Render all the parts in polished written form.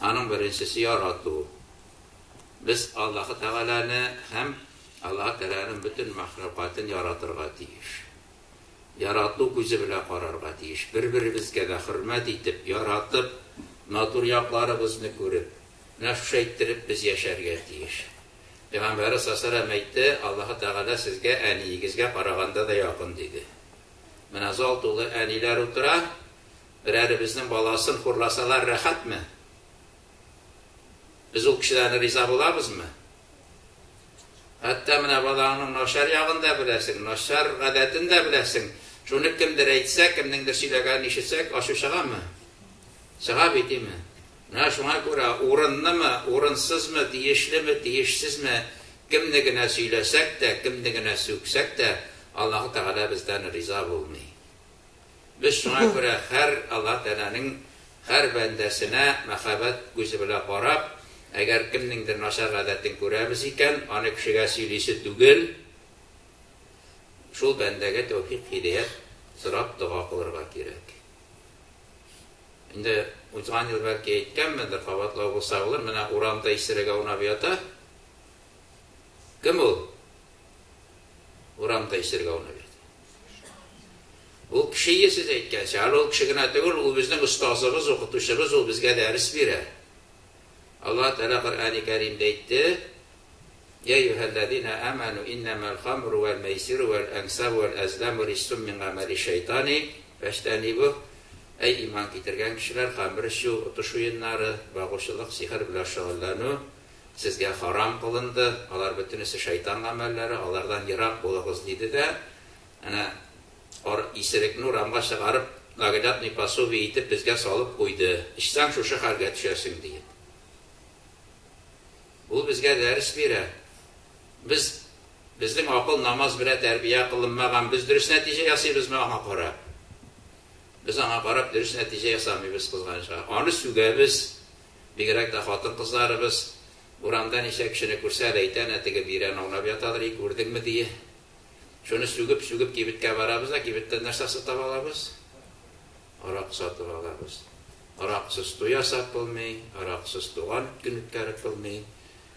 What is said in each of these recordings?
Аның беренчесе ярату. Без Аллаһы Тәгаләне һәм Аллаһы Тәгаләнең бөтен мәхлукатын яратырга тиеш. Ярату күзе белән карарга тиеш. Бер-беребезгә дә хөрмәт итеп, яратып, матур якларыбызны күреп, менә шушы әйттереп без яшәргә тиеш. Пәйгамбәребез саллаллаһу әйтте, Аллаһы Тәгалә сезгә әниегезгә караганда да якын, диде. Менә зал тулы әниләр утыра, берәребезнең баласын хурласалар рәхәтме? Без ул кешеләрне риза булабызмы? Хәтта менә балаңның начар ягын да беләсең, начар гадәтен дә беләсең. Шуны кемдер әйтсә, кемнеңдер сөйләгәнен ишетсәк, ачу чыгамы? Чыга бит, име? Менә шуңа күрә урыннымы, урынсызмы, тиешлеме, тиешсезме, кемне генә сөйләсәк тә, кемне генә сүксәк тә, Аллаһы Тәгалә бездән риза булмый. Без шуңа күрә һәр Аллаһ Тәгаләнең һәр бәндәсенә мәхәббәт күзе белән карап, әгәр кемнеңдер начар гадәтен күрәбез икән, аны кешегә сөйлисе түгел, шул бәндәгә тәүфик-һидәят сорап дога кылырга кирәк. Инде узган ел бәлки әйткәнмендер, кабатлау булса булыр, менә урамда исерек аунап ята. Кем ул? Урамда исерек аунап ята. Ул кеше сез әйткәнчә, әле ул кеше генә түгел, ул безнең остазыбыз, укытучыбыз, ул безгә дәрес бирә. Аллаһ Тәгалә Коръәни Кәримдә әйтте: "Я әйюһәлләзина аману иннамал хамру вал мәйсиру вал ансабу вал азламу риҗсум мин гамали шайтани фәҗтанибуһ." Әй иман китергән кешеләр, хәмер эчү, отыш уеннары, багучылык, сихер белән шөгыльләнү сезгә харам кылынды. Алар бөтенесе шайтан гамәлләре, алардан ерак булыгыз, диде дә, әнә исерекне урамга чыгарып, наглядный пособие итеп безгә салып куйды. Эчсәң шушы хәлгә төшәсең диеп. Ул безгә дәрес бирә. Без безнең акыл намаз белән тәрбия кылынмаган, без дөрес нәтиҗә ясыйбызмы аңа карап? Без аңа карап дөрес нәтиҗә ясамыйбыз, кызганычка. Аны сүгәбез, бигрәк тә хатын-кызларыбыз урамда ничә кешене күрсә дә әйтә, әнә теге бирән аунап ятадыр, и күрдеңме дие. Шуны сүгеп-сүгеп кибеткә барабыз да, кибеттән нәрсә сатып алабыз? Аракы сатып алабыз. Аракысыз туй ясап булмый, аракысыз туган көн үткәреп булмый,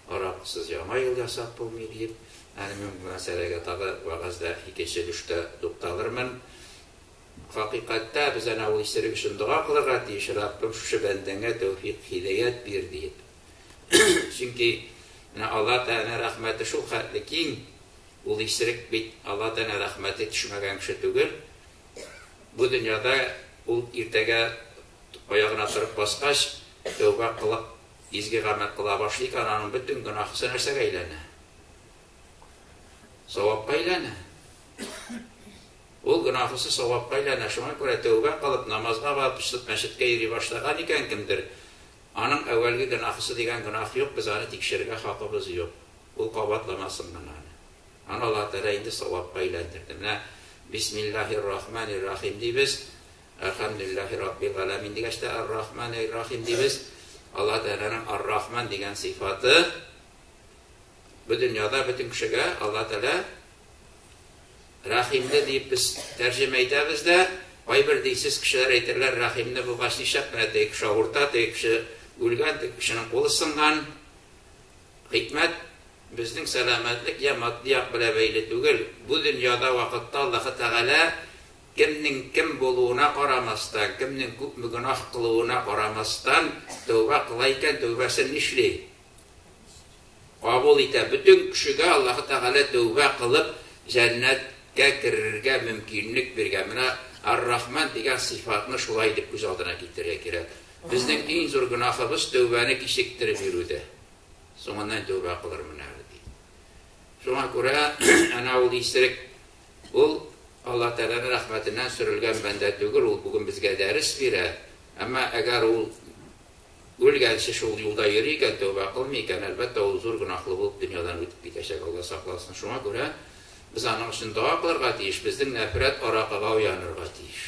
аракысыз яңа ел ясап булмый диеп, әле мин бу мәсьәләгә тагы вәгазьдә икенче өлештә тукталырмын. Хакыйкатьтә без әнә ул исерек өчен дога кылырга тиеш, Раббым, шушы бәндәңә тәүфик, һидаять бир диеп. Чөнки менә Аллаһ Тәгаләнең рәхмәте шул хәтле киң, ул исерек бит Аллаһ Тәгаләнең рәхмәте төшмәгән кеше түгел. Бу дөньяда ул иртәгә аягына торып баскач, тәүбә кылып, изге гамәл кыла башлый икән, аның бөтен гөнаһысы нәрсәгә әйләнә? Савапка әйләнә. Ул гөнаһысы савапка әйләнә. Шуңа күрә тәүбә кылып, намазга барып, мәчеткә йөри башлаган икән кемдер, аның әүвәлге гөнаһысы дигән гөнаһ юк, без аны тикшерергә хакыбыз юк. Ул кабатламасын гына аны. Аны Аллаһ Тәгалә инде савапка әйләндерде. Менә Бисмиллаһир-рахманир-рахим дибез. Әлхәмдүлиллаһи раббил галәмин дигәч тә Ар-Рахманир-Рахим дибез. Аллаһ Тәгаләнең Ар-Рахман дигән сыйфаты бу дөньяда бөтен кешегә Аллаһ Тәгалә рәхимле дип без тәрҗемә итәбез дә, кайбер динсез кешеләр әйтерләр, рәхимле булгач нишләп менә теге кеше авырта, теге кеше үлгән, теге кешенең кулы сынган. Хикмәт безнең сәламәтлек я матди як белән бәйле түгел. Бу дөньяда вакытта Аллаһы Тәгалә кемнең кем булуына карамастан, кемнең күпме гөнаһ кылуына карамастан, тәүбә кыла икән, тәүбәсен нишли? Кабул итә. Бөтен кешегә Аллаһы Тәгалә тәүбә кылып җәннәткә керергә мөмкинлек биргән. Менә Ар-Рахман дигән сыйфатны шулай итеп күз алдына китерергә кирәк. Безнең иң зур гөнаһыбыз тәүбәне кичектереп йөрүдә. Соңыннан тәүбә кылырмын әле ди. Шуңа күрә әнә ул исерек ул Аллаһ Тәгаләнең рәхмәтеннән сөрелгән бәндә түгел, ул бүген безгә дәрес бирә. Әмма әгәр ул үлгәнче шул юлда йөри икән, тәүбә кылмый икән, әлбәттә, ул зур гөнаһлы булып дөньядан үтеп китәчәк, Алла сакласын. Шуңа күрә без аның өчен дога кылырга тиеш, безнең нәфрәт аракыга уянырга тиеш.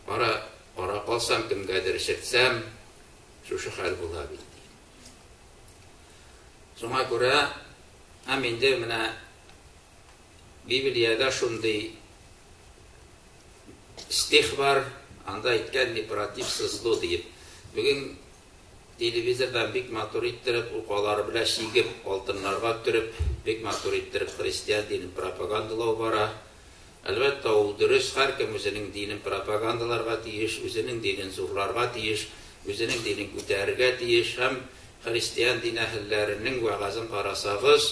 Ара, аракы алсам, кемгәдер эчертсәм, шушы хәл була бит. Шуңа күрә һәм инде менә Библиядә шундый стих бар, анда әйткән не протився злу диеп. Бүген телевизордан бик матур иттереп, укалары белән чигеп, алтыннарга төреп, бик матур иттереп христиан динен пропагандалау бара. Әлбәттә, ул дөрес, һәркем үзенең динен пропагандаларга тиеш, үзенең динен зурларга тиеш, үзенең динен күтәрергә тиеш һәм христиан дин әһелләренең вәгазен карасагыз,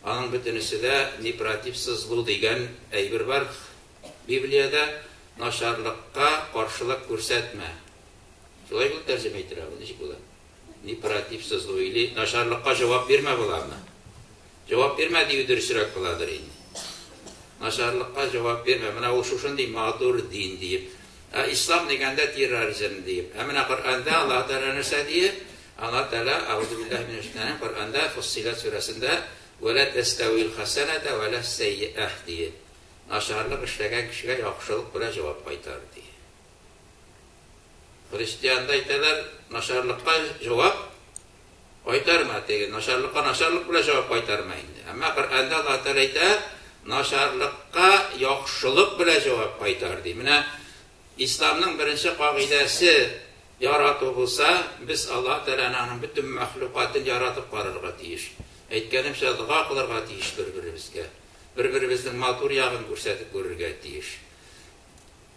аның бөтенесе дә не протився злу дигән әйбер бар Библиядә, начарлыкка каршылык күрсәтмә. Шулай булып тәрҗемә ителә бу, ничек була? Не протився злу или начарлыкка җавап бирмә буламы? Җавап бирмә дию дөресрәк буладыр инде. Начарлыкка җавап бирмә. Менә ул шушындый матур дин диеп. Ә ислам дигәндә терроризм диеп. Ә менә Коръәндә Аллаһ Тәгалә нәрсә диеп? Аллаһ Тәгалә Әгъузу биллаһи минәш шайтанир Коръәндә Фуссилат сүрәсендә Вә лә тәстәвил хәсәнәтә вә лә сәййиәһ диеп. Начарлык эшләгән кешегә яхшылык белән җавап кайтар ди. Христианда әйтәләр, начарлыкка җавап кайтарма, теге начарлыкка начарлык белән җавап кайтарма инде. Әмма Коръәндә Аллаһ Тәгалә әйтә, начарлыкка яхшылык белән җавап кайтар ди. Менә исламның беренче кагыйдәсе ярату булса, без Аллаһ Тәгаләнең аның бөтен мәхлукатын яратып карарга тиеш. Әйткәнемчә, дога кылырга тиеш бер-беребезгә. Бер-беребезнең матур ягын күрсәтеп күрергә тиеш.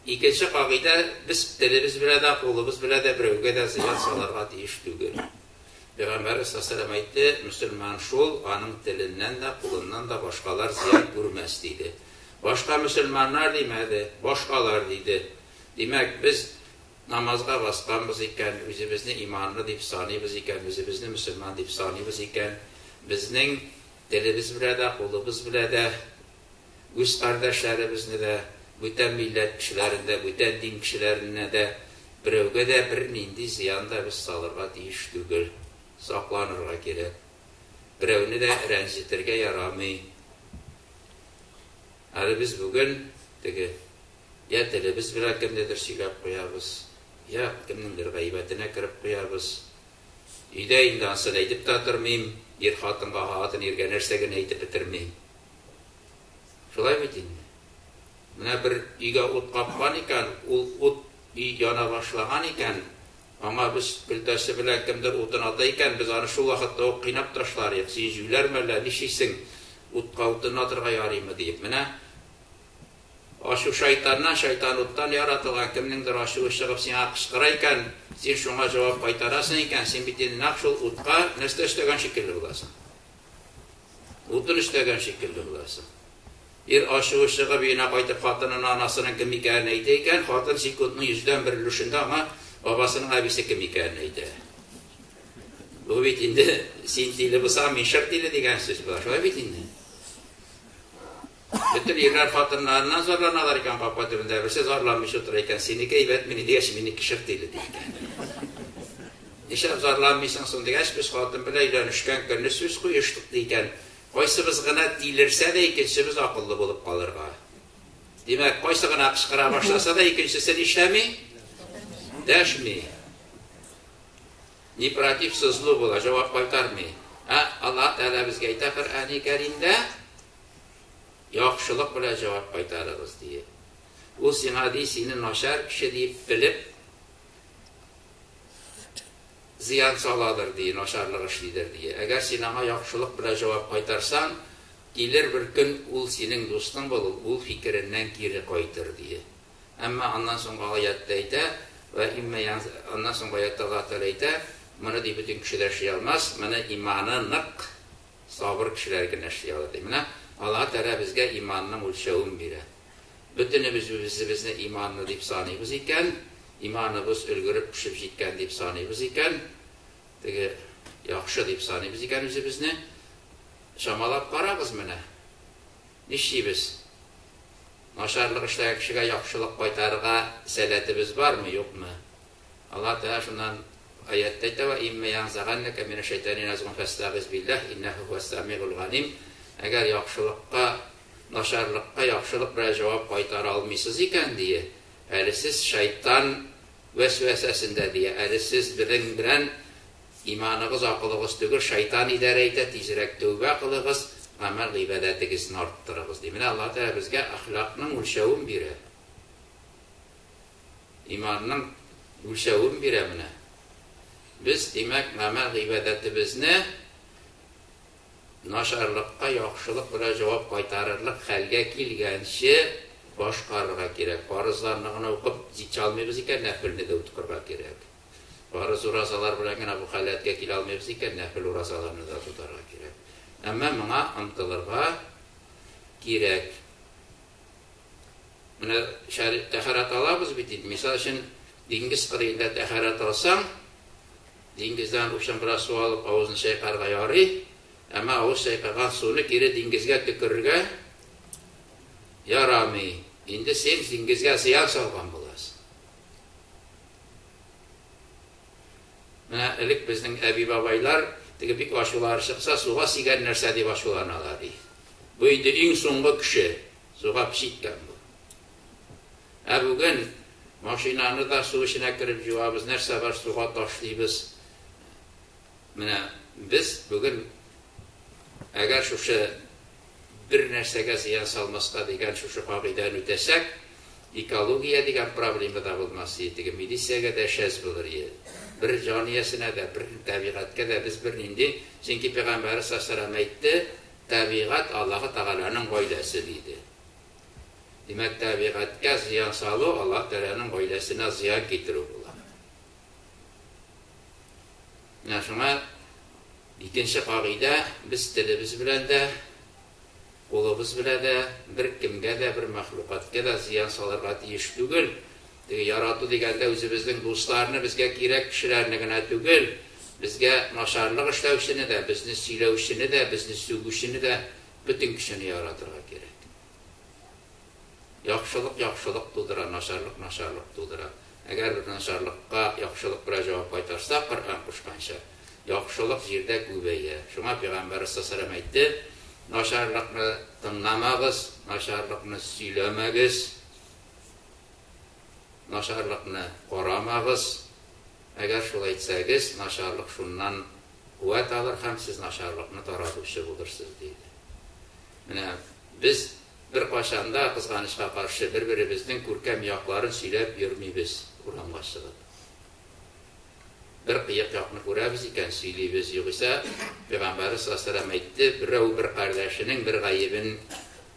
Икенче кагыйдә, без телебез белән дә, кулыбыз белән дә берәүгә дә зыян салырга тиеш түгел. Пәйгамбәрбез саллаллаһу алейһи ва әйтте, мөселман шул, аның теленнән дә, кулыннан да башкалар зыян күрмәс, диде. Башка мөселманнар димәде, башкалар диде. Димәк, без намазга басканбыз икән, үзебезне иманлы дип саныйбыз икән, үзебезне мөселман дип саныйбыз икән, безнең телебез белән дә, кулыбыз белән дә үз кардәшләребезне дә, бүтән милләт кешеләрен дә, бүтән дин кешеләренә дә, берәүгә дә бернинди зыян да без салырга тиеш түгел. Сакланырга кирәк. Берәүне дә рәнҗетергә ярамый. Әле без бүген теге я телебез белән кемнедер сөйләп куябыз, я кемнеңдер гайбәтенә кереп куябыз. Өйдә инде ансын әйтеп тә тормыйм, ир хатынга, хатын иргә нәрсә генә әйтеп бетерми. Шулай бит инде. Менә бер өйгә ут капкан икән, ул ут өй яна башлаган икән, аңа без көлтәсе белән кемдер утын ата икән, без аны шул вакытта ук кыйнап ташларыйк. Син җүләрме әллә, нишлисең? Утка утын атырга ярыймы диеп. Менә ачу шайтаннан, шайтан уттан яратылган, кемнеңдер ачуы чыгып сиңа кычкыра икән, син шуңа җавап кайтарасың икән, син бит инде нәкъ шул утка нәрсә өстәгән шикелле буласың. Утын өстәгән шикелле буласың. Ир ачуы чыгып өенә кайтып хатынына анасының кем икәнен әйтә икән, хатын секундның йөздән бер өлешендә аңа бабасының әбисе кем икәнен әйтә. Бу бит инде син тиле булсаң, мин шыр тиле дигән сүз була. Шулай бит инде. Бөтен ирләр хатыннарыннан зарланалар икән капка төбендә. Берсе зарланмыйча утыра икән. Синеке әйбәт мени дигәч, минеке шыр тиле ди икән. Нишләп зарланмыйсың соң дигәч, без хатын белән өйләнешкән көнне сүз куештык ди икән. Кайсыбыз гына тилерсә дә, икенчебез акыллы булып калырга. Димәк, кайсы гына кычкыра башласа да, икенчесе нишләми? Дәшми. Не протився злу була, җавап кайтармый. Ә Аллаһ Тәгалә безгә әйтә Коръәни Кәримдә, яхшылык белән җавап кайтарыгыз диеп. Ул сиңа ди, сине начар кеше дип белеп, зыян саладыр ди, начарлык эшлидер ди. Әгәр син аңа яхшылык белән җавап кайтарсаң, килер бер көн ул синең дустың булыр, ул фикереннән кире кайтыр ди. Әмма аннан соңгы аятта әйтә, вә имма аннан соңгы аятта Аллаһ Тәгалә әйтә, моны ди бөтен кеше дә эшли алмас, моны иманы нык, сабыр кешеләр генә эшли ала ди. Менә Аллаһ Тәгалә безгә иманның үлчәвен бирә. Бөтенебез үзебезне иманлы дип саныйбыз икән, иманыбыз өлгереп пешеп җиткән дип саныйбыз икән, теге яхшы дип саныйбыз икән үзебезне, чамалап карагыз менә. Нишлибез? Начарлык эшләгән кешегә яхшылык кайтарырга сәләтебез бармы, юкмы? Аллаһ Тәгалә шуннан аятта әйтә, "Ва имма янзаганнака минәш шайтани назгун фәстагиз биллаһ иннәһу һуәс самигул галим." Әгәр яхшылыкка, начарлыкка яхшылык белән җавап кайтара алмыйсыз икән, дие, әле сез шайтан вәсвәсәсендә, дие, әле сез безнең белән иманыгыз, акылыгыз түгел, шайтан идарә итә, тизрәк тәүбә кылыгыз, гамәл гыйбадәтегезне арттырыгыз, ди. Менә Аллаһ Тәгалә безгә әхлакның үлчәвен бирә. Иманның үлчәвен бирә менә. Без, димәк, гамәл гыйбадәтебезне начарлыкка яхшылык белән җавап кайтарырлык хәлгә килгәнче башкарырга кирәк. Фарызларны гына укып җитә алмыйбыз икән, нәфелне дә укырга кирәк. Фарыз уразалар белән генә бу халәткә килә алмыйбыз икән, нәфел уразаларны да тотарга кирәк. Әмма моңа омтылырга кирәк. Менә тәһарәт алабыз бит инде. Мисал өчен, диңгез кырыенда тәһарәт алсаң, диңгездән учың бераз су алып авызны чайкарга ярый, әмма авыз чайкаган суны кире диңгезгә төкерергә ярамый. Инде син диңгезгә зыян салган буласың. Менә элек безнең әби-бабайлар теге бик ачулары чыкса, суга сигән нәрсә дип ачуланалар ди. Бу инде иң соңгы кеше, суга пешиткән бу. Ә бүген машинаны да су эченә кереп җуабыз, нәрсә бар суга ташлыйбыз. Менә без бүген әгәр шушы бер нәрсәгә зыян салмаска дигән шушы кагыйдәне үтәсәк, экология дигән проблема да булмас иде, теге милициягә дә шәз булыр иде. Бер җан иясенә дә, бер табигатькә дә без бернинди, чөнки Пәйгамбәребез саллаллаһу алейһи әйтте, табигать Аллаһы Тәгаләнең гаиләсе диде. Димәк, табигатькә зыян салу Аллаһ Тәгаләнең гаиләсенә зыян китерү була. Менә шуңа икенче кагыйдә, без телебез белән дә, кулыбыз белән дә бер кемгә дә, бер мәхлукатка да зыян салырга тиеш түгел. Теге ярату дигәндә үзебезнең дусларны, безгә кирәк кешеләрне генә түгел, безгә начарлык эшләүчене дә, безне сөйләүчене дә, безне сүгүчене дә, бөтен кешене яратырга кирәк. Яхшылык яхшылык тудыра, начарлык начарлык тудыра. Әгәр без начарлыкка яхшылык белән җавап кайтарсак, Коръән кушканча, яхшылык җирдә күбәя. Шуңа Пәйгамбәрбез саллаллаһу алейһи әйтте: начарлыкны тыңламагыз, начарлыкны сөйләмәгез, начарлыкны карамагыз. Әгәр шулай әйтсәгез, начарлык шуннан куәт алыр һәм сез начарлыкны таратучы булырсыз, диде. Менә без бер кашанда, кызганычка каршы, бер-беребезнең күркәм якларын сөйләп йөрмибез урамга чыгып. Бер кыек якны күрәбез икән, сөйлибез. Югыйсә, Пәйгамбәрбез саллаллаһу алейһи әйтте, берәү бер кардәшенең бер гаебен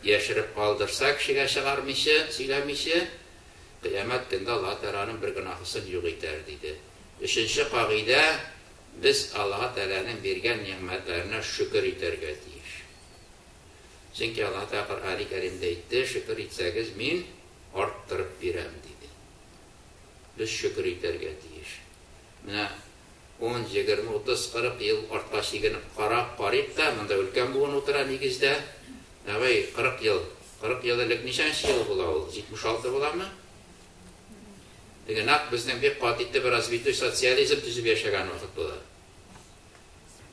яшереп калдырса, кешегә чыгармыйча, сөйләмичә, кыямәт көндә Аллаһ Тәгаләнең бер гөнаһысын юк итәр, диде. Өченче кагыйдә, без Аллаһ Тәгаләнең биргән нигъмәтләренә шөкер итәргә тиеш. Чөнки Аллаһ Тәгалә Коръәни Кәримдә әйтте, шөкер итсәгез, мин арттырып бирәм, диде. Без шөкер итәргә тиеш. Менә 10, 20, 30, 40 ел артка чигенеп карап, карыйк та, монда өлкән буын утыра нигездә. Давай 40 ел. 40 ел элек ничәнче ел була ул? 76 буламы? Теге нәкъ безнең бик каты итеп развитой социализм төзеп яшәгән вакыт була.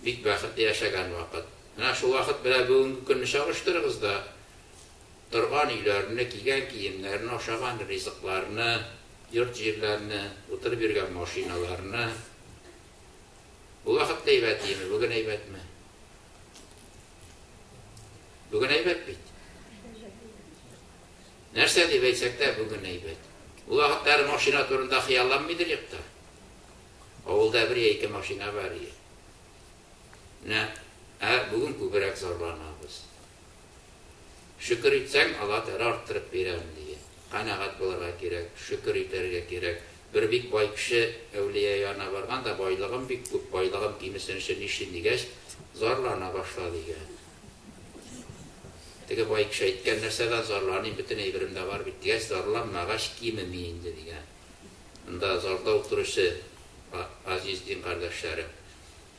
Бик бәхетле яшәгән вакыт. Менә шул вакыт белән бүгенге көнне чагыштырыгыз да, торган өйләрне, кигән киемнәрне, ашаган ризыкларны, йорт җирләрне, утырып йөргән машиналарны. Ул вакытта әйбәт иеме, бүген әйбәтме? Бүген әйбәт бит. Нәрсә дип әйтсәк тә, бүген әйбәт. Ул вакытта әле машина турында хыялланмыйдыр юкта. Авылда бер я ике машина бар иде. Менә, ә бүген күбрәк зарланабыз. Шөкер итсәң, Алла Тәгалә арттырып бирәм, ди. Канәгать булырга кирәк, шөкер итәргә кирәк. Бер бик бай кеше әүлия янына барган да, байлыгым бик күп, байлыгым кимесен өчен нишлим дигәч, зарлана башлады дигән. Теге бай кеше әйткән нәрсәдән зарланыйм, бөтен әйберем дә бар бит дигәч, зарланмагач кимеми инде дигән. Монда зарда утыручы азиз дин кардәшләрем,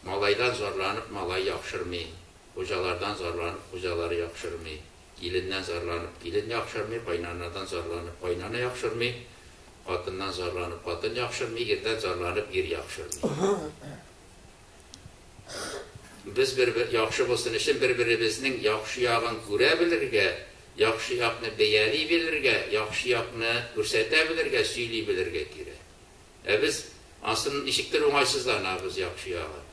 малайдан зарланып малай яхшырмый, хуҗалардан зарланып хуҗалар яхшырмый, киленнән зарланып килен яхшырмый, кайнанадан зарланып кайнана яхшырмый, хатыннан зарланып хатын яхшырмый, ирдән зарланып ир яхшырмый. Без бер-бер яхшы булсын өчен бер-беребезнең яхшы ягын күрә белергә, яхшы якны бәяли белергә, яхшы якны күрсәтә белергә, сөйли белергә кирәк. Ә без асын ничектер уңайсызланабыз яхшы ягын.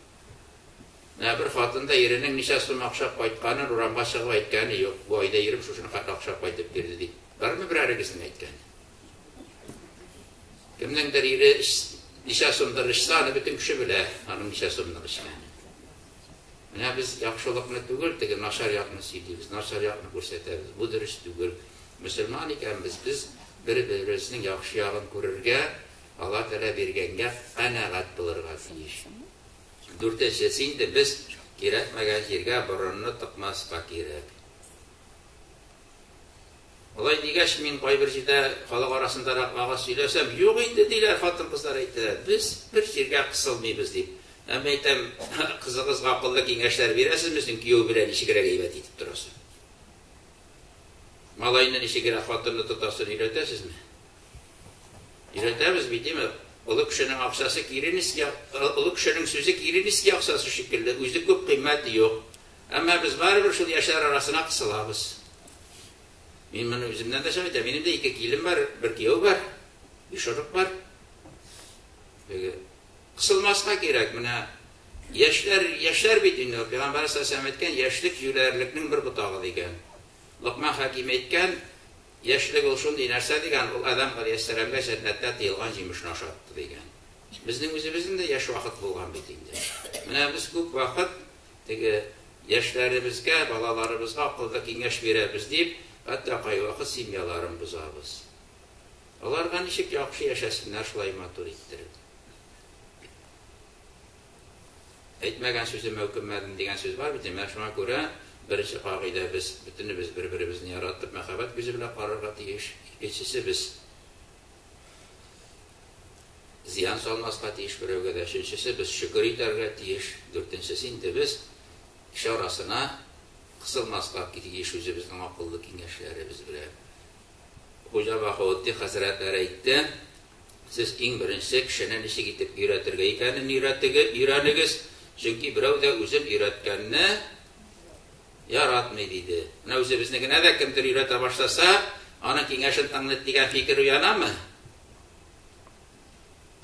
Менә бер хатын да иренең ничә сум акча кайтканын урамга чыгып әйткәне юк. Бу айда ирем шушыны хәтле акча кайтып бирде дип. Бармы берәрегезнең әйткәне? Кемнеңдер ире Ничә сумдыр эчсә, аны бөтен кеше белә, аның ничә сумлык эчкәнен. Менә без яхшылыкны түгел, теге начар якны сөйлибез, начар якны күрсәтәбез. Бу дөрес түгел. Мөселман икәнбез, без бер-беребезнең яхшы ягын күрергә, Алла Тәгалә биргәнгә канәгать булырга тиеш. Дүртенчесе инде без кирәкмәгән җиргә борынны тыкмаска кирәк. Алай дигәч, мин кайбер җирдә халык арасындарак вәгазь сөйләсәм, юк инде, диләр, хатын-кызлар әйтәләр, без бер җиргә кысылмыйбыз, дип. Ә мин әйтәм, кызыгызга акыллы киңәшләр бирәсезме соң, кияү белән ничегрәк әйбәт итеп торасы? Малайны ничегрәк хатынны тотасын өйрәтәсезме? Өйрәтәбез бит, димме? Олы кешенең акчасы киренискә, олы кешенең сүзе киренискә акчасы шикелле, үзе күп кыйммәте юк. Әмма без барыбер шул яшьләр арасына кысылабыз. Мин моны үземнән дә чыгып әйтәм. Минем дә ике килен бар, бер кияү бар, биш онык бар. Теге кысылмаска кирәк. Менә яшьләр, яшьләр бит инде, Пәйгамбәр саллаллаһу әйткән, яшьлек юләрлекнең бер ботагы дигән. Локман Хәким әйткән, яшьлек ул шундый нәрсә дигән, ул Адәм галәйһиссәламгә җәннәттә тыелган җимешне ашатты дигән. Безнең үзебезнең дә яшь вакыт булган бит инде. Менә без күп вакыт теге яшьләребезгә, балаларыбызга акыллы киңәш бирәбез дип, хәтта кайвакыт семьяларын бозабыз. Аларга ничек яхшы яшәсеннәр шулай матур иттереп. Әйтмәгән сүземә үкенмәдем дигән сүз бар бит, менә шуңа күрә беренче кагыйдә без бөтенебез бер-беребезне яратып, мәхәббәт күзе белән карарга тиеш. Икенчесе без зыян салмаска тиеш берәүгә дә. Өченчесе без шөкер итәргә тиеш. Дүртенчесе инде без кеше арасына кысылмаска тиеш үзебезнең акыллы киңәшләребез белән. Хуҗа Баһаутдин хәзрәтләре әйтте, Сез иң беренче кешене ничек итеп өйрәтергә икәнен өйрәтеге, өйрәнегез, чөнки берәү дә үзен өйрәткәнне яратмый, диде. Менә үзебезне генә дә кемдер өйрәтә башласа, аның киңәшен тыңлыйк дигән фикер уянамы?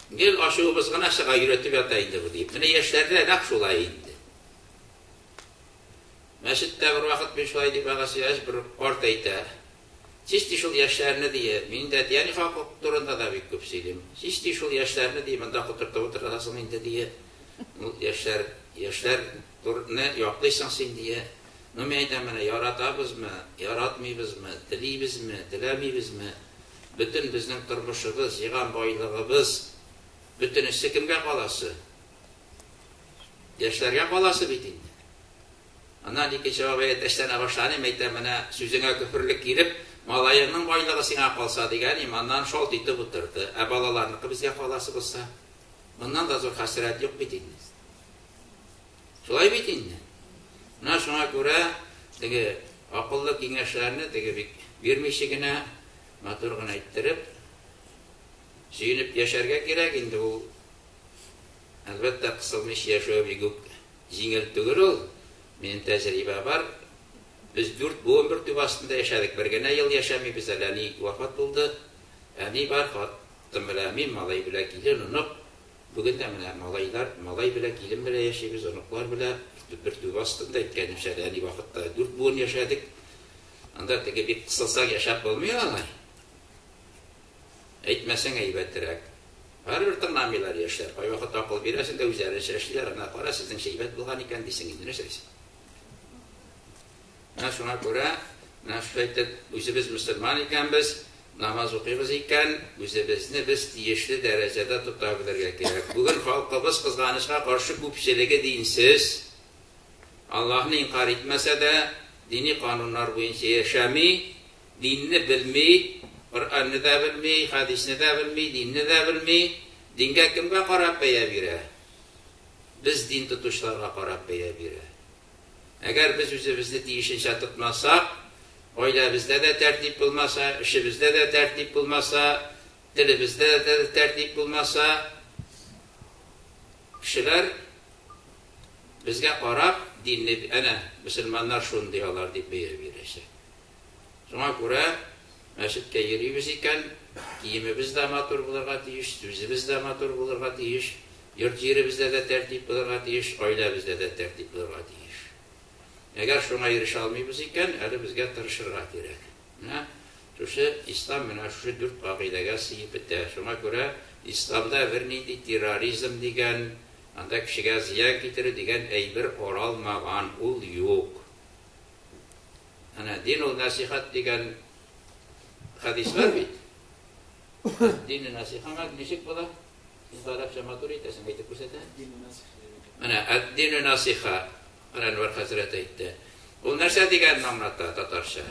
Гел ачуыбыз гына чыга, өйрәтеп ята инде бу дип. Менә яшьләрдә нәкъ шулай инде. Мәчеттә бервакыт мин шулай дип вәгазь сөйләгәч, бер карт әйтә, Чиш ди шул яшьләрне, ди, мин дә әти-әни хакы турында да бик күп сөйлим. Чиш ди шул яшьләрне, ди, монда котыртып утырасың инде, ди. Ул яшьләр, яшьләр турны яклыйсың син, ди. Ну, мин әйтәм, менә яратабызмы, яратмыйбызмы, телибезме, теләмибезме, бөтен безнең тормышыбыз, җыйган байлыгыбыз, бөтенесе кемгә каласы? Яшьләргә каласы бит инде. Аннан икенче бабай әтәчләнә башлады, әйтә, менә сүзеңә көферлек килеп, малаеңның байлыгы сиңа калса дигән, иманнан шалт итеп утырды. Ә балаларныкы безгә каласы булса, моннан да зур хәсрәт юк бит инде. Шулай бит инде. Менә шуңа күрә теге акыллы киңәшләрне теге бик бирмичә генә, матур гына иттереп, сөенеп яшәргә кирәк инде ул. Әлбәттә, кысылмыйча яшәү бик үк җиңел түгел ул. Минем тәҗрибә бар. Без дүрт буын бер түбә астында яшәдек. Бер генә ел яшәмибез әле. Әни вафат булды. Әни бар, хатын белән мин, малай белән килен, онык. Бүген дә менә малайлар, малай белән килен белән яшибез, оныклар белән бер түбә астында, әйткәнемчә, әле әни вакытта дүрт буын яшәдек. Анда теге бик кысылсаң яшәп булмый алай. Әйтмәсәң әйбәтрәк. Барыбер тыңламыйлар яшьләр. Кайвакыт акыл бирәсең дә үзләренчә эшлиләр. Ана кара, сезнеңчә әйбәт булган икән дисең инде, нәрсә дисең? Менә шуңа күрә, менә шулай итеп, үзебез мөселман икәнбез, намаз укыйбыз икән, үзебезне без тиешле дәрәҗәдә тота белергә кирәк. Бүген халкыбыз, кызганычка каршы, күпчелеге динсез. Аллаһны инкарь итмәсә дә, дини кануннар буенча яшәми, Динне белми, Коръәнне дә белми, хәдисне дә белми, динне дә белми. Дингә кемгә карап бәя бирә? Без дин тотучыларга карап бәя бирә. Әгәр без үзебезне тиешенчә тотмасак, гаиләбездә дә тәртип булмаса, эшебездә дә тәртип булмаса, телебездә дә тәртип булмаса, кешеләр безгә карап динне, әнә, мөселманнар шундый алар дип бәя бирәчәк. Шуңа күрә мәчеткә йөрибез икән, киемебез дә матур булырга тиеш, сүзебез дә матур булырга тиеш, йорт-җиребездә дә тәртип булырга тиеш, гаиләбездә дә тәртип булырга тиеш. Әгәр шуңа ирешә алмыйбыз икән, әле безгә тырышырга кирәк. Менә шушы ислам менә шушы дүрт кагыйдәгә сыеп бетә. Шуңа күрә Исламда бернинди терроризм дигән, анда кешегә зыян китерү дигән әйбер каралмаган, ул юк. Әнә дин ул нәсихәт дигән хәдис бар бит. Дин нәсихәт ничек була? Син гарәпчә матур әйтәсең, әйтеп күрсәтә. Менә ад-дину насиха, менә Әнвәр хәзрәт әйтте. Ул нәрсә дигәнне аңлата татарча?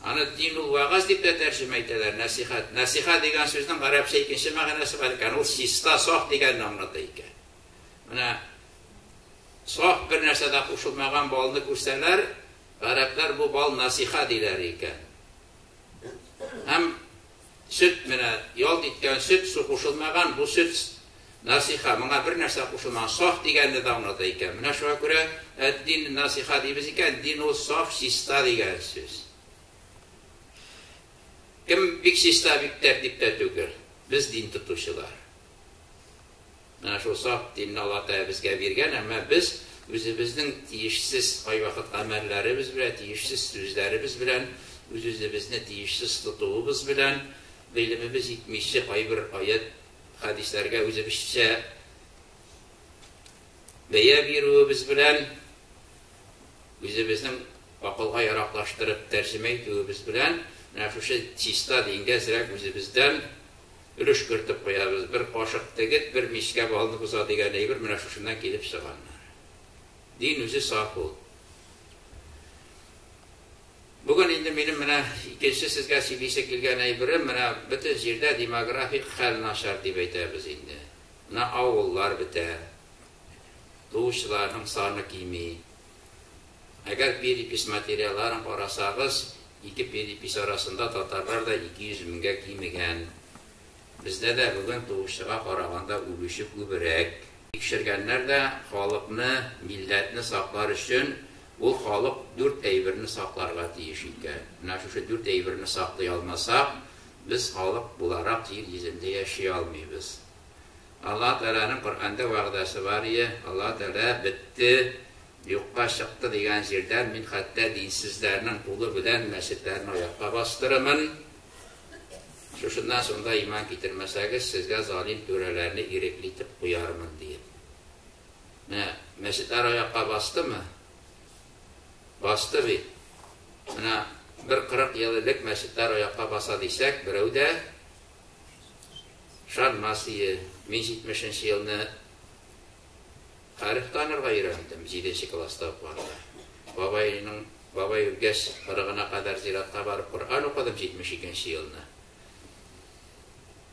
Аны дин ул вәгазь дип тә тәрҗемә итәләр, нәсихәт. Нәсиха дигән сүзнең гарәпчә икенче мәгънәсе бар икән, ул чиста, саф дигәнне аңлата икән. Менә саф бер нәрсә дә кушылмаган балны күрсәләр, гарәпләр бу бал насиха диләр икән. Һәм сөт менә ялт иткән сөт, су кушылмаган, бу сөт насиха, моңа бер нәрсә кушылмаган, саф дигәнне дә аңлата икән. Менә шуңа күрә әд-дин насиха дибез икән, дин ул саф, чиста дигән сүз. Кем бик чиста, бик тәртиптә түгел? Без дин тотучылар. Менә шул саф динне Алла Тәгалә безгә биргән, әмма без үзебезнең тиешсез кайвакыт гамәлләребез белән, тиешсез сүзләребез белән, үз-үзебезне тиешсез тотуыбыз белән, гыйлемебез җитмичә кайбер аять, хәдисләргә үзебезчә бәя бирүебез белән, үзебезнең акылга яраклаштырып тәрҗемә итүебез белән, менә шушы чиста дингә әзрәк үзебездән өлеш кертеп куябыз. Бер кашык дегет, бер мичкә балны боза дигән әйбер менә шушыннан килеп чыганнар. Дин үзе саф ул. Бүген инде минем менә икенче сезгә сөйлисе килгән әйберем, менә бөтен җирдә демографик хәл начар дип әйтәбез инде. Менә авыллар бетә, туучыларның саны кими. Әгәр перепись материалларын карасагыз, ике перепись арасында татарлар да 200 меңгә кимегән. Бездә дә бүген туучыга караганда үлүче күбрәк. Тикшергәннәр дә халыкны, милләтне саклар өчен ул халык дүрт әйберне сакларга тиеш икән. Менә шушы дүрт әйберне саклый алмасак, без халык буларак җир йөзендә яши алмыйбыз. Аллаһ Тәгаләнең Коръәндә вәгъдәсе бар ие, Аллаһ Тәгалә бетте, юкка чыкты дигән җирдән мин хәтта динсезләрнең кулы белән мәчетләрне аякка бастырырмын. Шушыннан соң да иман китермәсәгез, сезгә залим түрәләрне ирекле итеп куярмын, диеп. Менә мәчетләр аякка бастымы? Басты бит. Менә бер 40 ел элек мәчетләр аякка баса дисәк, берәү дә ышанмас ие. Мин 70 нче елны хәреф танырга өйрәндем, 7 класста укыганда. Бабайның бабай үлгәч, кырыгына кадәр зиратка барып Коръән укыдым 72 нче елны.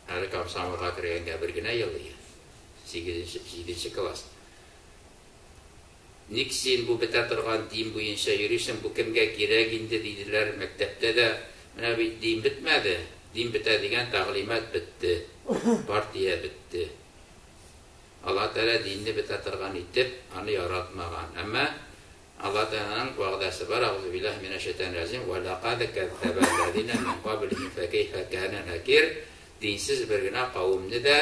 Әле комсомолга кергәнгә бер генә ел ие. 8 7 класс. Ник син бу бетә торган дин буенча йөрисең, бу кемгә кирәк инде, диделәр мәктәптә дә. Менә бит дин бетмәде, дин бетә дигән тәгълимат бетте, партия бетте. Аллаһ Тәгалә динне бетә торган итеп, аны яратмаган. Әмма Аллаһ Тәгаләнең вәгъдәсе бар, Әгъузу биллаһи минәш шәйтанир раҗим, Вә ләкад кәззәбәлләзинә мин каблихим фәкәйфә кәнә нәкир, динсез бер генә кавемне дә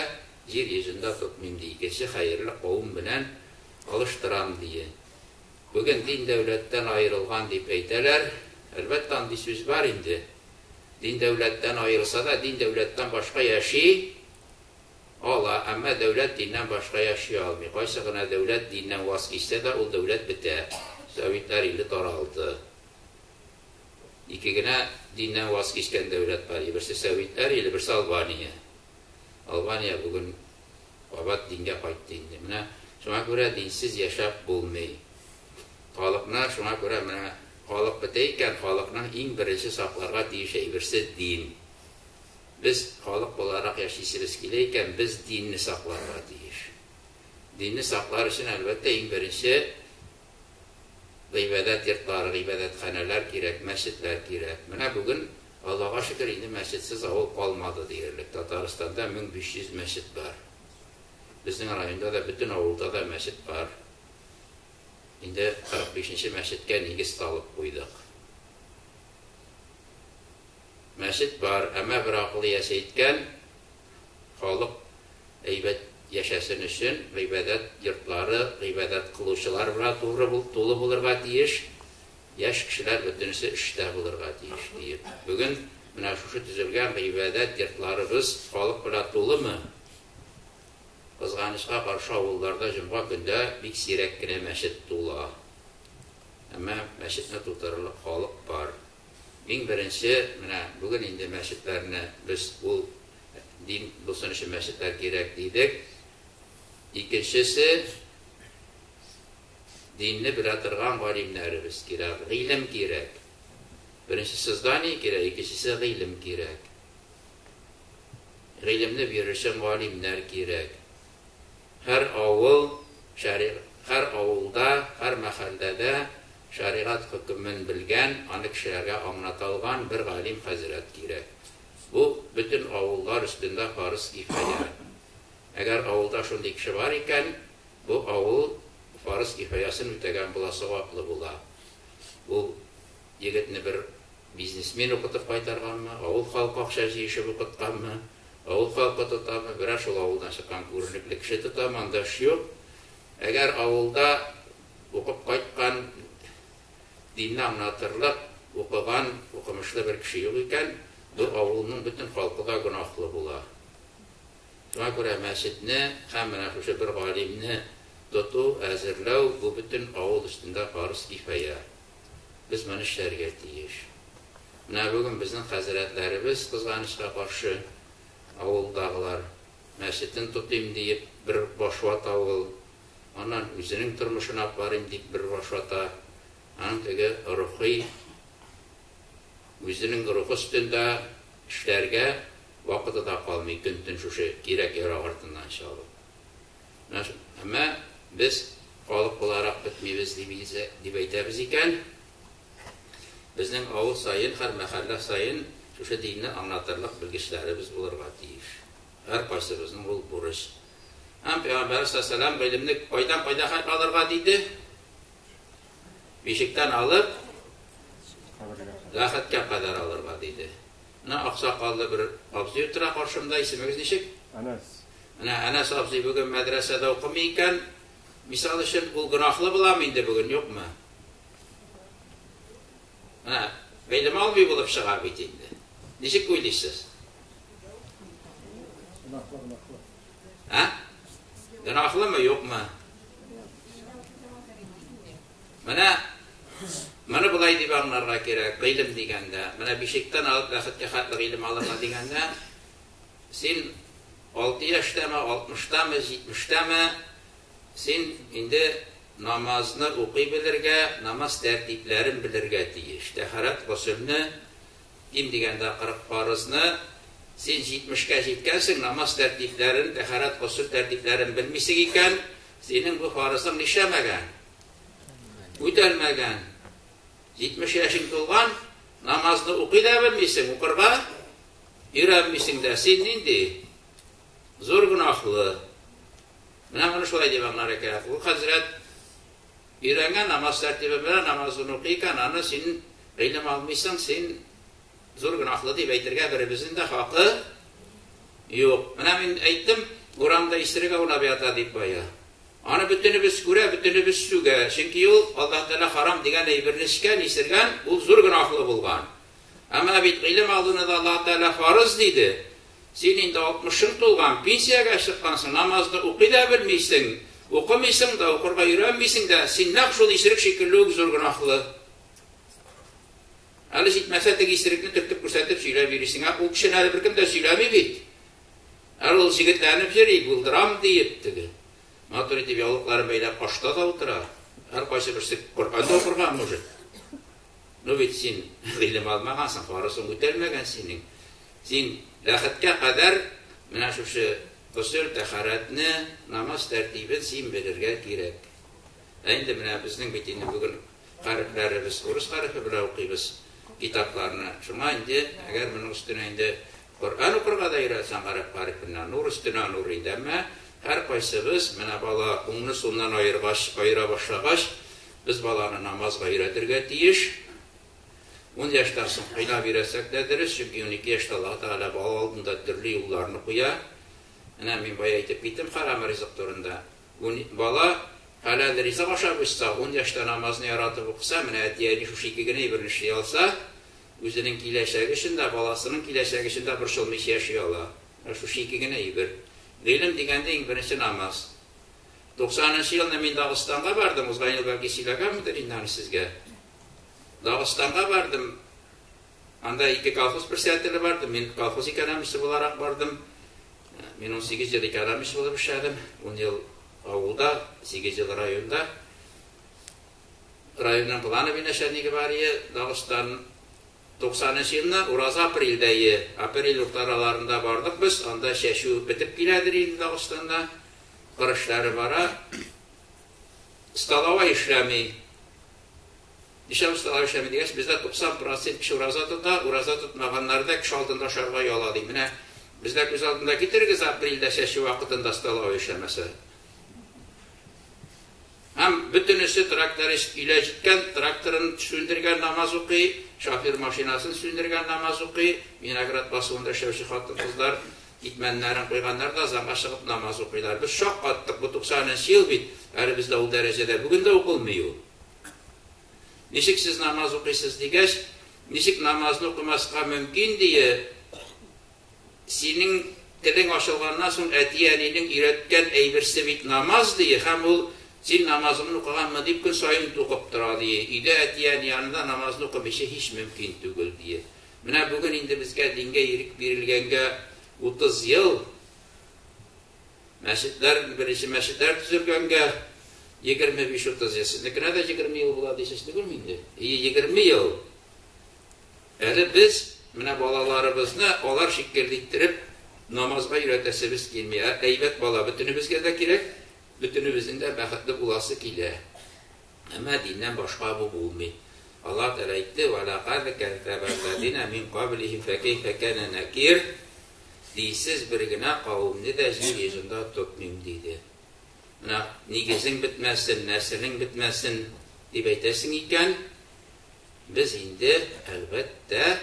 җир йөзендә тотмыйм, ди, икенче хәерле кавем белән алыштырам, ди. Бүген дин дәүләттән аерылган дип әйтәләр. Әлбәттә, андый сүз бар инде. Дин дәүләттән аерылса да, дин дәүләттән башка яши ала, әмма дәүләт диннән башка яши алмый. Кайсы гына дәүләт диннән ваз кичсә дә, ул дәүләт бетә. Советлар иле таралды. Ике генә диннән ваз кичкән дәүләт бар. Берсе Советлар иле, берсе Албания. Албания бүген кабат дингә кайтты инде. Менә шуңа күрә динсез яшәп булмый. Халыкны шуңа күрә менә халык бетә икән, халыкның иң беренче сакларга тиеш әйберсе дин. Без халык буларак яшисебез килә икән, без динне сакларга тиеш. Динне саклар өчен, әлбәттә, иң беренче гыйбадәт йортлары, гыйбадәтханәләр кирәк, мәчетләр кирәк. Менә бүген, Аллага шөкер, инде мәчетсез авыл калмады диярлек. Татарстанда 1500 мәчет бар. Безнең районда да бөтен авылда да мәчет бар. Инде 45 нче мәчеткә нигез салып куйдык. Мәчет бар, әмма бер акыл иясе әйткән, халык әйбәт яшәсен өчен гыйбадәт йортлары гыйбадәт кылучылар белән туры тулы булырга тиеш, яшь кешеләр бөтенесе эштә булырга тиеш, диеп. Бүген Менә шушы төзелгән гыйбадәт йортларыбыз халык белән тулымы? Кызганычка каршы, авылларда җомга көндә бик сирәк кенә мәчет тула. Әмма мәчетне тутырырлык халык бар. Иң беренче, менә бүген инде мәчетләрне без ул дин булсын өчен мәчетләр кирәк дидек. Икенчесе, динне белә торган галимнәребез кирәк, гыйлем кирәк. Беренчесе здание кирәк, икенчесе гыйлем кирәк. Гыйлемне бирер өчен галимнәр кирәк. Һәр авыл, шәри, һәр авылда, һәр мәхәлләдә шәригать хөкемен белгән, аны кешеләргә аңлата алган бер галим хәзрәт кирәк. Бу бөтен авыллар өстендә фарыз кифая. Әгәр авылда шундый кеше бар икән, бу авыл фарыз кифаясын үтәгән була, саваплы була. Ул егетне бер бизнесмен укытып кайтарганмы, авыл халкы акча җыешып укытканмы, авыл халкы тотамы, берәр шул авылдан чыккан күренекле кеше тотамы, анда эш юк. Әгәр авылда укып кайткан, динне аңлатырлык, укыган, укымышлы бер кеше юк икән, бу авылның бөтен халкы да гөнаһлы була. Шуңа күрә мәчетне һәм менә шушы бер галимне тоту, әзерләү бу бөтен авыл өстендә фарыз кифая. Без моны эшләргә тиеш. Менә бүген безнең хәзрәтләребез, кызганычка каршы, авылдагылар мәчетен тотыйм диеп бер баш вата ул, аннан үзенең тормышын алып барыйм дип бер баш вата. Аның теге рухи үзенең рухы өстендә эшләргә вакыты да калмый, көн-төн шушы кирәк-ярак артыннан чабып. Менә әмма без халык буларак бетмибез дип әйтәбез икән, безнең авыл саен, һәр мәхәллә саен шушы динне аңлатырлык белгечләребез булырга тиеш. Һәркайсыбызның ул бурыч. Һәм Пәйгамбәрбез саллаллаһу алейһи ва сәлләм гыйлемне кайдан кайда хәл алырга диде? Бишектән алып ләхеткә кадәр алырга диде. Менә аксакаллы бер абзый утыра каршымда, исемегез ничек? Әнәс. Менә Әнәс абзый бүген мәдрәсәдә укымый икән. Мисал өчен, ул гөнаһлы буламы инде бүген, юкмы? Менә гыйлем алмый булып чыга бит инде. Ничек уйлыйсыз? Гөнаһлы, гөнаһлы. Ә? Гөнаһлымы, юкмы? Менә моны болай дип аңларга кирәк, гыйлем дигәндә, менә бишектән алып бәхеткә хәтле гыйлем алырга дигәндә, син 6 яшьтәме, 60-тамы, 70-тәме, син инде намазны укый белергә, намаз тәртипләрен белергә тиеш. Тәһарәт, госелне, ким дигәндә 40 фарызны, син 70-кә җиткәнсең, намаз тәртипләрен, тәһарәт, госел тәртипләрен белмисең икән, синең бу фарызың нишләмәгән? Үтәлмәгән. 70 яшең тулган, намазны укый да белмисең, укырга өйрәнмисең дә. Син нинди? Зур гөнаһлы. Менә моны шулай дип аңларга кирәк. Ул хәзрәт өйрәнгән намаз тәртибе белән намазын укый икән, аны син гыйлем алмыйсың, син зур гөнаһлы дип әйтергә беребезнең дә хакы юк. Менә мин әйттем, урамда исерек аунап ята дип бая. Аны бөтенебез күрә, бөтенебез сүгә. Чөнки ул Аллаһ Тәгалә харам дигән әйберне эчкән, исергән, ул зур гөнаһлы булган. Әмма бит гыйлем алуны да Аллаһ Тәгалә фарыз диде. Син инде 60-ың тулган, пенсиягә чыккансың, намазны укый да белмисең, укымыйсың да, укырга өйрәнмисең дә, син нәкъ шул исерек шикелле үк зур гөнаһлы. Әле җитмәсә теге исерекне төртеп күрсәтеп сөйләп йөрисең. Ә ул кешене әле беркем дә сөйләми бит. Әле ул җегетләнеп йөри, булдырам диеп теге. Матур итеп яулыкларын бәйләп ашта да утыра. Һәркайсы берсе Коръән дә укырга может. Ну бит син гыйлем алмагансың, фарызың үтәлмәгән синең. Син ләхеткә кадәр менә шушы госел, тәһарәтне, намаз тәртибен син белергә кирәк. Ә инде менә безнең бит инде бүген хәрефләребез урыс хәрефе белән укыйбыз китапларны. Шуңа инде әгәр моның өстенә инде Коръән укырга да өйрәтсәң гарәп хәрефеннән, нур өстенә нур инде. Әмма һәркайсыбыз менә бала уңны сулдан аергач, аера башлагач, без баланы намазга өйрәтергә тиеш. 10 яшьтән соң кыйнап өйрәтсәк тә дөрес, чөнки 12 яшьтә Аллаһ Тәгалә бала алдында төрле юлларны куя. Менә мин бая әйтеп киттем харам ризык турында. Бала хәләл ризык ашап үссә, 10 яшьтә намазны яратып укыса, менә әти-әни шушы ике генә әйберне эшли алса, Үзенең киләчәге өчен дә, баласының киләчәге өчен дә борчылмыйча яши ала. Менә шушы ике генә әйбер. Гыйлем дигәндә иң беренче намаз. 90 нчы елны мин Дагыстанга бардым, узган ел бәлки сөйләгәнмендер инде аны сезгә. Дагыстанга бардым. Анда ике колхоз председателе барды, мин колхоз экономисты буларак бардым. Мин 18 ел экономист булып эшләдем, 10 ел авылда, 8 ел районда. Районның плановый начальнигы бар ие, Дагыстан 90 нчы елны ураза апрельдә ие, апрель уртараларында бардык без, анда чәчү бетеп киләдер инде Дагыстанда, кыр эшләре бара. Столовая эшләми. Нишләп столовая эшләми дигәч, бездә 90 процент кеше ураза тота, ураза тотмаганнар да кеше алдында ашарга ояла ди. Менә бездә күз алдында китерегез апрельдә чәчү вакытында столовая эшләмәсә. Һәм бөтенесе тракторист өйлә җиткән, тракторын сүндергән намаз укый, шофер машинасын сүндергән намаз укый, виноград басуында эшләүче хатын-кызлар китмәннәрен куйганнар да замга чыгып намаз укыйлар. Без шаккаттык, бу 90 нчы ел бит, әле бездә ул дәрәҗәдә бүген дә укылмый ул. Ничек сез намаз укыйсыз дигәч, ничек намазны укымаска мөмкин дие, Синең телең ачылганнан соң әти-әнинең өйрәткән әйберсе бит намаз, ди, һәм ул, Син намазыңны укыганмы, дип көн саен укып тора, ди. Өйдә әти-әни янында намазны укымыйча һич мөмкин түгел, ди. Менә бүген инде безгә дингә ирек бирелгәнгә 30 ел, мәчетләр, беренче мәчетләр төзелгәнгә 25-30 ел. Сезнекенә дә 20 ел була дисез түгелме инде? Ие, 20 ел. Әле без менә балаларыбызны алар шикелле иттереп намазга өйрәтәсебез килми. Ә әйбәт бала бөтенебезгә дә кирәк, бөтенебезнең дә бәхетле буласы килә. Әмма диннән башка бу булмый. Аллаһ Тәгалә әйтте, «Ва лакад кәззәбәлләзина мин каблихим фәкәйфә кәнә нәкир». Динсез бер генә кавемне дә җир йөзендә тотмыйм, диде. Менә нигезең бетмәсен, нәселең бетмәсен дип әйтәсең икән, Без инде, әлбәттә,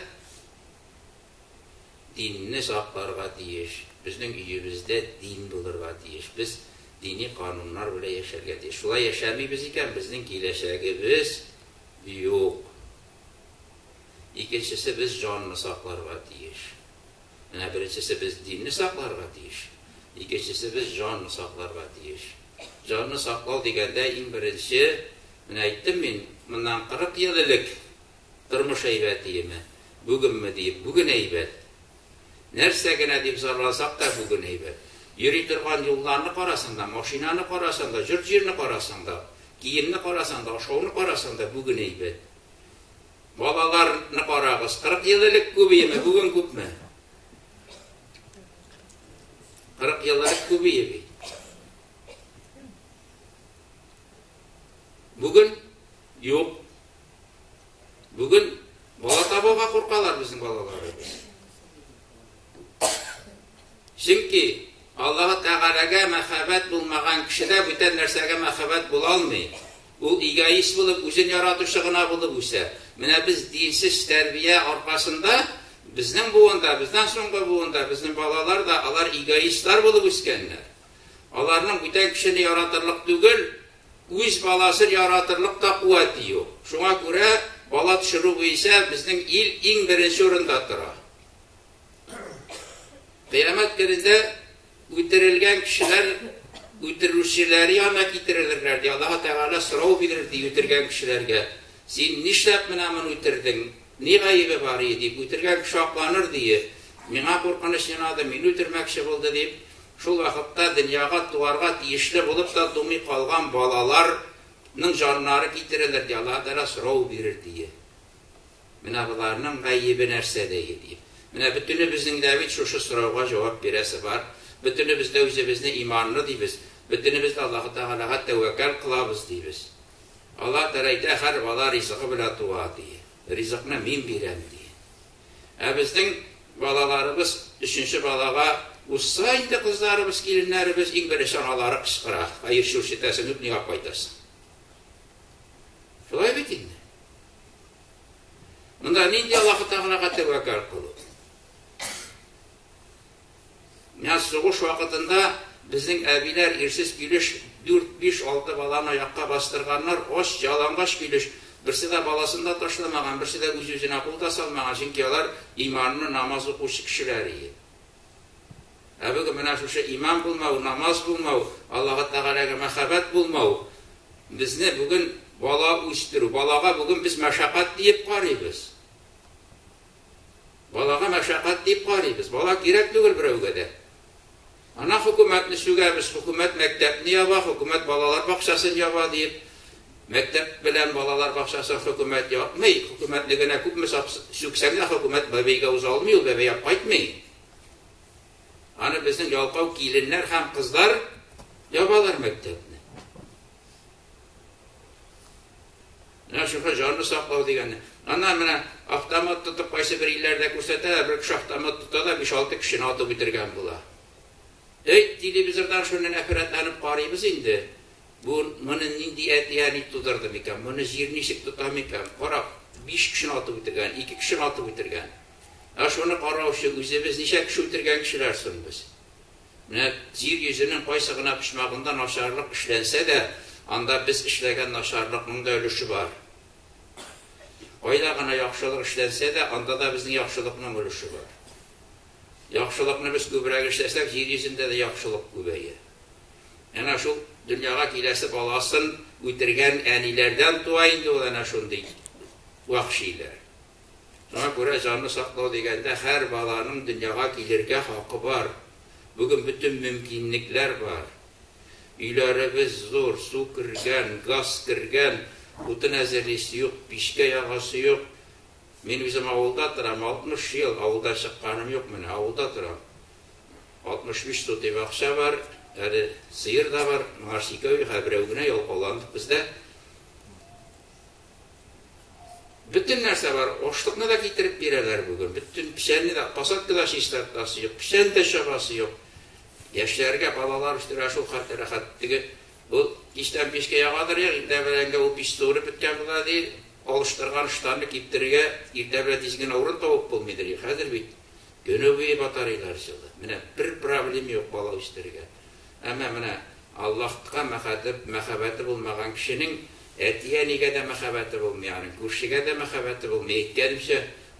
динне сакларга тиеш. Безнең өебездә дин булырга тиеш. Без дини кануннар белән яшәргә тиеш. Шулай яшәмибез икән, безнең киләчәгебез юк. Икенчесе, без җанны сакларга тиеш. Менә беренчесе, без динне сакларга тиеш. Икенчесе, без җанны сакларга тиеш. Җанны саклау дигәндә, иң беренче, менә әйттем мин, моннан 40 ел элек тормыш әйбәт иеме, бүгенме диеп, бүген әйбәт. Нәрсә генә дип зарлансак та, бүген әйбәт. Йөри торган юлларны карасаң да, машинаны карасаң да, җорт-җирне карасаң да, киемне карасаң да, ашауны карасаң да, бүген әйбәт. Балаларны карагыз, 40 ел элек күбиеме, бүген күпме? 40 ел элек күбие бит. Бүген юк. Бүген бала табуга куркалар безнең балаларыбыз. Чөнки Аллаһы Тәгаләгә мәхәббәт булмаган кешедә бүтән нәрсәгә мәхәббәт була алмый. Ул эгоист булып, үзен яратучы гына булып үсә. Менә без динсез тәрбия аркасында безнең буында, бездән соңгы буында безнең балалар да алар эгоистлар булып үскәннәр. Аларның бүтән кешене яратырлык түгел, үз баласын яратырлык та куәте юк. Шуңа күрә бала төшерү буенча безнең ил иң беренче урында тора. Кыямәт көнендә үтерелгән кешеләр үтерүчеләре янына китерелерләр, ди. Аллаһ Тәгалә сорау бирер, ди, үтергән кешеләргә. Син нишләп менә моны үтердең? Ни гаебе бар иде, дип, үтергән кеше акланыр, ди. Миңа куркыныч янады, мине үтермәкче булды, дип. Шул вакытта дөньяга туарга тиешле булып та тумый калган балаларның җаннары китерелер, ди. Аллаһ Тәгалә сорау бирер, ди. Менә боларның гаебе нәрсәдә дип. Менә бөтенебезнең дә бит шушы сорауга җавап бирәсе бар. Бөтенебез дә үзебезне иманлы дибез. Бөтенебез дә Аллаһы Тәгаләгә тәвәккәл кылабыз дибез. Аллаһ Тәгалә әйтә, һәр бала ризыгы белән туа, ди. Ризыкны мин бирәм, ди. Ә безнең балаларыбыз өченче балага узса инде кызларыбыз, киленнәребез иң беренче аналары кычкыра, Хәерче үрчетәсең, юк, нигә кайтасың? Шулай бит инде. Монда нинди Аллаһы Тәгаләгә тәвәккәл кылу? Менә сугыш вакытында безнең әбиләр ирсез килеш 4, 5, 6 баланы аякка бастырганнар, ач, ялангач килеш. Берсе дә баласын да ташламаган, берсе дә үз-үзенә кул да салмаган, чөнки алар иманлы намаз укучы кешеләр иде. Ә бүген менә шушы иман булмау, намаз булмау, Аллаһы Тәгаләгә мәхәббәт булмау безне бүген бала үстерү, балага бүген без мәшәкать диеп карыйбыз. Балага мәшәкать дип карыйбыз. Бала кирәк түгел берәүгә дә. Ана хөкүмәтне сүгәбез, хөкүмәт мәктәпне яба, хөкүмәт балалар бакчасын яба диеп. Мәктәп белән балалар бакчасын хөкүмәт япмый. Хөкүмәтне генә күпме сүксәң дә хөкүмәт бәбәйгә уза алмый, ул бәбәй алып кайтмый. Аны безнең ялкау киленнәр һәм кызлар ябалар мәктәпне. Менә шушы җанны саклау дигәнне. Аннан менә автомат тотып кайсы бер илләрдә күрсәтәләр, бер кеше автомат тота да 5-6 кешене атып үтергән була. Әй, телевизордан шуны нәфрәтләнеп карыйбыз инде. Бу моны нинди әти-әни тудырды микән? Моны җир ничек тота микән? Кара, 5 кешене атып үтергән, 2 кешене атып үтергән. Ә шуны караучы үзебез ничә кеше үтергән кешеләр соң без? Менә җир йөзенең кайсы гына почмагында начарлык эшләнсә дә, анда без эшләгән начарлыкның да өлеше бар. Кайда гына яхшылык эшләнсә дә, анда да безнең яхшылыкның өлеше бар. Яхшылыкны без күбрәк эшләсәк, җир йөзендә дә яхшылык күбәя. Әнә шул дөньяга киләсе баласын үтергән әниләрдән туа инде ул әнә шундый вәхшиләр. Шуңа күрә җанны саклау дигәндә һәр баланың дөньяга килергә хакы бар. Бүген бөтен мөмкинлекләр бар. Өйләребез зур, су кергән, газ кергән, утын әзерлисе юк, пичкә ягасы юк. Мин үзем авылда торам, 60 ел авылдан чыкканым юк менә, авылда торам. 65 сотый бакча бар, әле сыер да бар, моңарчы икәү, хәзер берәү генә ялкауландык бездә. Бөтен нәрсә бар, ашлыкны да китереп бирәләр бүген. Бөтен печәнне дә, посадка да чистартасы юк, печән дә чабасы юк. Яшьләргә балалар үстерә шул хәтле рәхәт. Теге ул кичтән пичкә ягадыр, я иртә беләнгә ул пич суырып беткән була ди. Алыштырган штанны киптерергә иртә белән тиз генә урын табып булмыйдыр. Хәзер бит көне буе батареялар җылы. Менә бер проблема юк бала үстерергә. Әмма менә Аллаһка мәхәббәте булмаган кешенең әти-әнигә дә мәхәббәте булмый, аның күршегә дә мәхәббәте булмый, әйткәнемчә,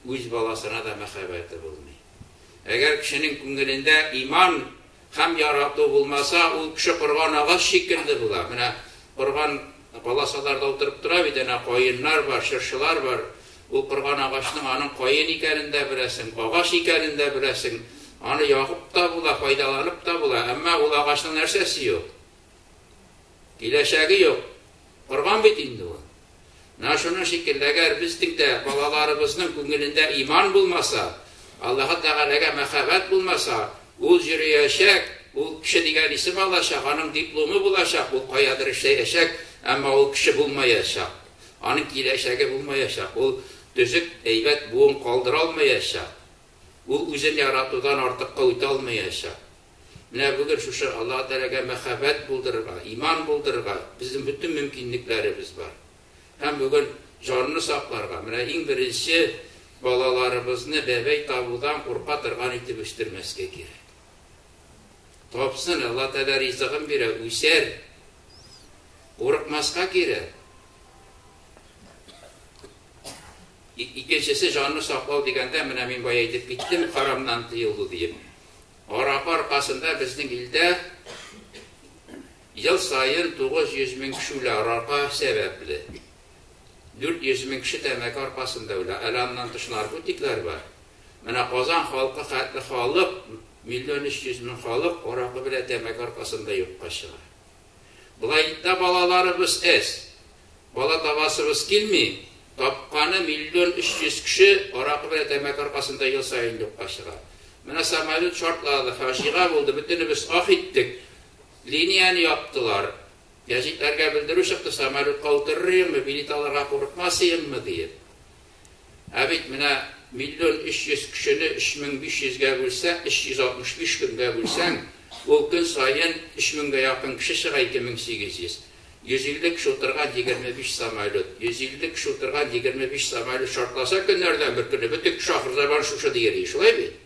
үз баласына да мәхәббәте булмый. Әгәр кешенең күңелендә иман һәм ярату булмаса, ул кеше корган агач шикелле була. Менә корган полосаларда утырып тора бит, әнә каеннар бар, чыршылар бар. Ул корган агачның аның каен икәнен дә беләсең, агач икәнен дә беләсең. Аны ягып та була, файдаланып та була, әмма ул агачның нәрсәсе юк. Киләчәге юк. Корган бит инде ул. Менә шуның шикелле, әгәр безнең дә балаларыбызның күңелендә иман булмаса, Аллаһы Тәгаләгә мәхәббәт булмаса, ул йөриячәк, ул кеше дигән исем алачак, аның дипломы булачак, ул каядыр эшләячәк, әмма ул кеше булмаячак. Аның киләчәге булмаячак. Ул төзек, әйбәт буын калдыра алмаячак. Ул үзен яратудан артыкка үтә алмаячак. Менә бүген шушы Аллаһ Тәгаләгә мәхәббәт булдырырга, иман булдырырга безнең бөтен мөмкинлекләребез бар. Һәм бүген җанны сакларга, менә иң беренче балаларыбызны бәбәй табудан курка торган итеп үстермәскә кирәк. Тапсын, Аллаһ Тәгалә ризыгын бирә, үсәр. Курыкмаска кирәк. Икенчесе җанны саклау дигәндә, менә мин бая әйтеп киттем, харамнан тыелу диеп. Аракы аркасында безнең илдә ел саен 900 мең кеше үлә аракы сәбәпле. 400 мең кеше тәмәке аркасында үлә. Әле аннан тыш наркотиклар бар. Менә Казан халкы хәтле халык, 1 300 000 халык аракы белән тәмәке аркасында юкка чыга. Болай да балаларыбыз әз. Бала табасыбыз килми. Тапканы 1 300 000 кеше аракы белән тәмәке аркасында ел саен юкка чыга. Менә самолет шартлады, фаҗига булды, бөтенебез ах иттек. Линияне яптылар. Гәзитләргә белдерү чыкты, самолетка утырырмы, билет алырга курыкмасыйммы диеп. Ә бит менә 1 300 000 кешене 3500-гә бүлсә, 365 көнгә бүлсәң, ул көн саен 3000-гә якын кеше чыга 2800. 150 кеше утырган 25 самолет, 150 кеше утырган 25 самолет шартласа көннәрдән бер көне бөтен кеше ахырзаман шушы дияр, шулай бит?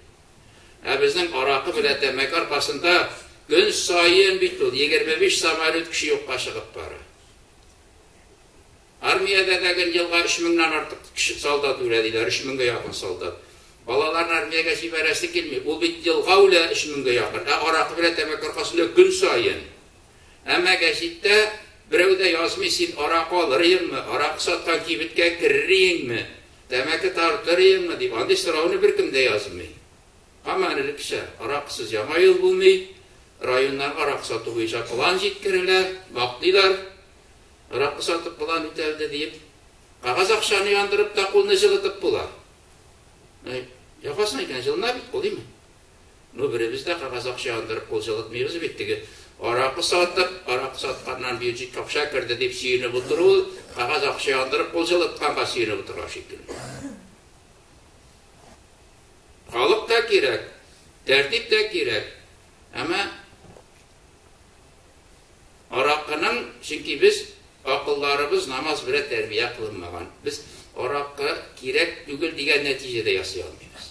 Ә безнең аракы белән тәмәке аркасында көн саен бит ул 25 самолет кеше юкка чыгып бара. Армиядә дә гел елга өч меңнән артык кеше солдат үлә диләр, өч меңгә якын солдат. Балаларны армиягә җибәрәсе килми. Ул бит елга үлә өч меңгә якын. Ә аракы белән тәмәке аркасында көн саен. Әмма гәҗиттә берәү дә язмый, син аракы алыр идеңме, аракы саткан кибеткә керер идеңме, тәмәке тартыр идеңме дип. Андый сорауны беркем дә язмый. Һаман элеккечә, аракысыз Яңа ел булмый, районнарга аракы сату буенча план җиткерелә, мактыйлар. Аракы сатып план үтәлде диеп. Кәгазь акчаны яндырып та кулны җылытып була. Ягасың икән, җылына бит кул, димме? Ну, беребез дә кәгазь акча яндырып кул җылытмыйбыз бит, теге аракы сатып, аракы сатканнан бюджетка акча керде дип сөенеп утыру ул, кәгазь акча яндырып кул җылытканга сөенеп утырган шикелле. Халык та кирәк, тәртип тә кирәк. Әмма аракының, чөнки без акылларыбыз намаз белән тәрбия кылынмаган. Без аракы кирәк түгел дигән нәтиҗә дә ясый алмыйбыз.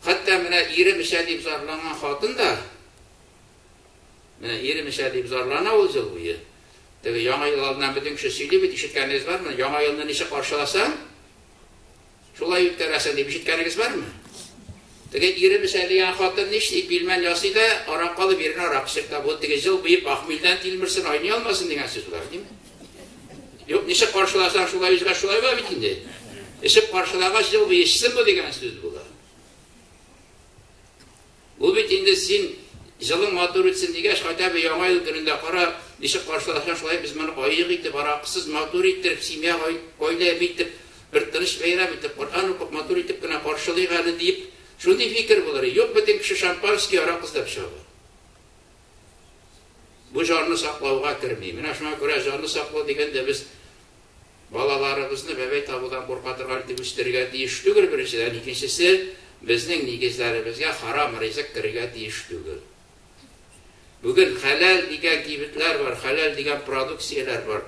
Хәтта менә ирем эчә дип зарланган хатын да, менә ирем эчә дип зарлана ул ел буе. Теге Яңа ел алдыннан бөтен кеше сөйли бит, ишеткәнегез бармы? Яңа елны ничек каршыласаң, шулай үткәрәсең дип ишеткәнегез бармы? Теге ирем эчә дигән хатын нишли? Пилмән ясый да, аракы алып иренә аракы эчертә. Бу теге ел буе похмельдән тилмерсен, айный алмасын дигән сүз була, димме? Юк, ничек каршыласаң, шулай үзгә шулай була бит инде. Эчеп каршылагач, ел буе эчсен бу дигән сүз була. Ул бит инде син җылың матур үтсен дигәч, хотя бы Яңа ел көнендә кара, ничек каршылашкан, шулай без моны аек итеп, аракысыз матур иттереп, семья гаилә итеп, бер тыныч бәйрәм итеп, Коръән укып, матур итеп кенә каршылыйк әле диеп, шундый фикер булыр. Юк, бөтен кеше шампанский, аракы эзләп чаба. Бу җанны саклауга керми. Менә шуңа күрә җанны саклау дигәндә без балаларыбызны бәбәй табудан курка торган итеп үстерергә тиеш түгел, беренчедән. Икенчесе, безнең нигезләребезгә харам ризык керергә тиеш түгел. Бүген хәләл дигән кибетләр бар, хәләл дигән продукцияләр бар.